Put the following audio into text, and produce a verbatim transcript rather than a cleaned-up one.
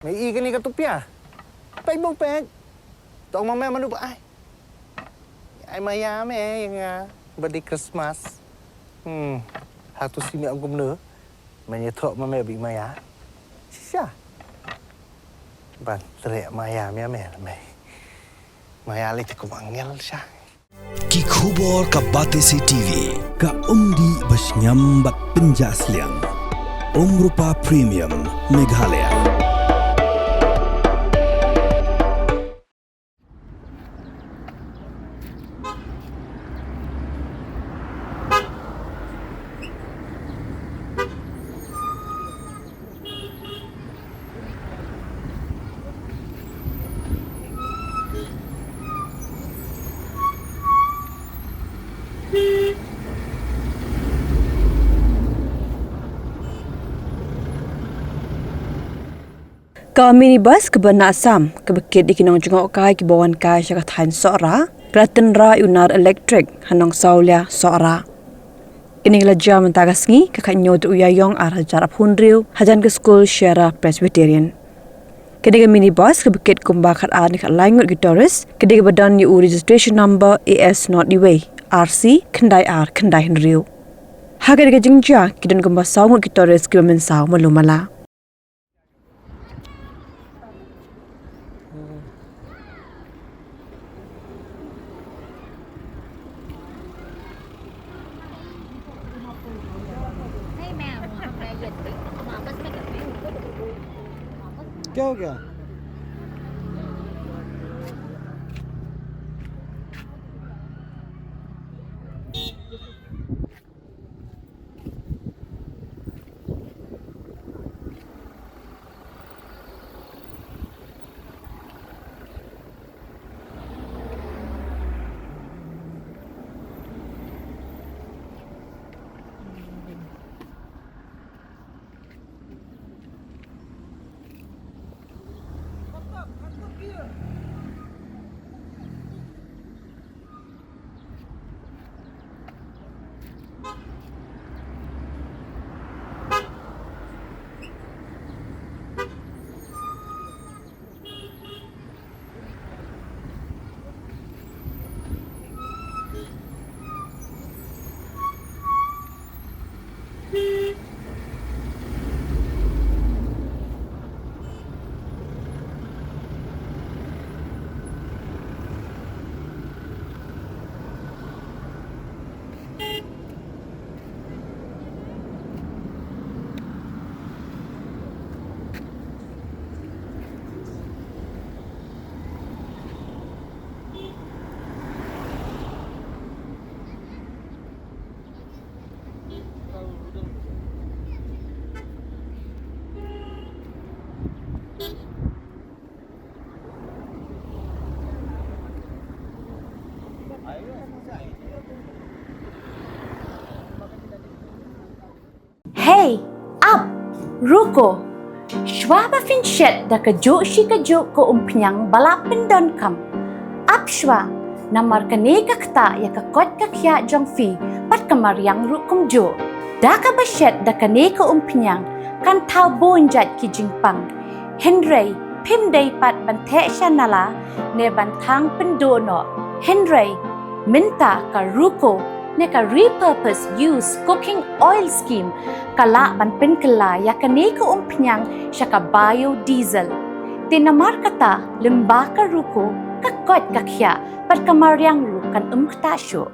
Me i kane ka tupia. Peit bong peit. Tong ma me manu ba ai. Ai maya me ïa nga. Ba dei Christmas. Hmm. Hatu si me ong kumno. Me ïathuh ma me ba i maya. Shisha. Ban treh maya me me me. Maya lei te kum angel sha. Ki khubor ka Batesi T V. Ka umdih ba shngiam bad pynjah sliang. Umrupa Premium Meghalaya. Ka minibus kaba na Assam, kaba kit ïa ki nongjngohkai kiba wan kai sha ka thaiñ Sohra, ka la tynrah ïa u nar elektrik ha Nongsawlia, Sohra. Kane ka la jia mynta ka sngi, ka khathynñiew tarik u Ïaïong ar hajar arphew hynriew, hajan ka skul Sierra Presbyterian. Kane ka minibus kaba kit kumba khatar ne khatlai ngut ki tourist, ka dei kaba don ïa u registration number A S not iwei, R C khyndai ar khyndai hynriew. Ha kane ka jingjia, ki don kumba saw ngut ki tourist kiba mynsaw malu mala. क्या हो गया? Hey, ap, ruko. Shuwa ba phin shet da kajuh shi kajuh ka umphniang ba la pyndonkam, ap shuwa, namar kane ka ktah ïa ka koit ka khiah jong phi bad ka mariang ruh kumjuh. Da kaba shet da kane ka umphniang kan thaw bun jait ki jingpang. Hynrei phim dei pat ban theh sha nala ne ban thang pynduh noh. Hynrei mynta ka ruko ne ka repurpose use cooking oil scheme ka lah ban pynkylla ïa kane ka umphniang sha ka biodiesel. Te namar kata lyngba ka ruko ka koit ka khiah bad ka mariang ruh kan ym ktah shuh.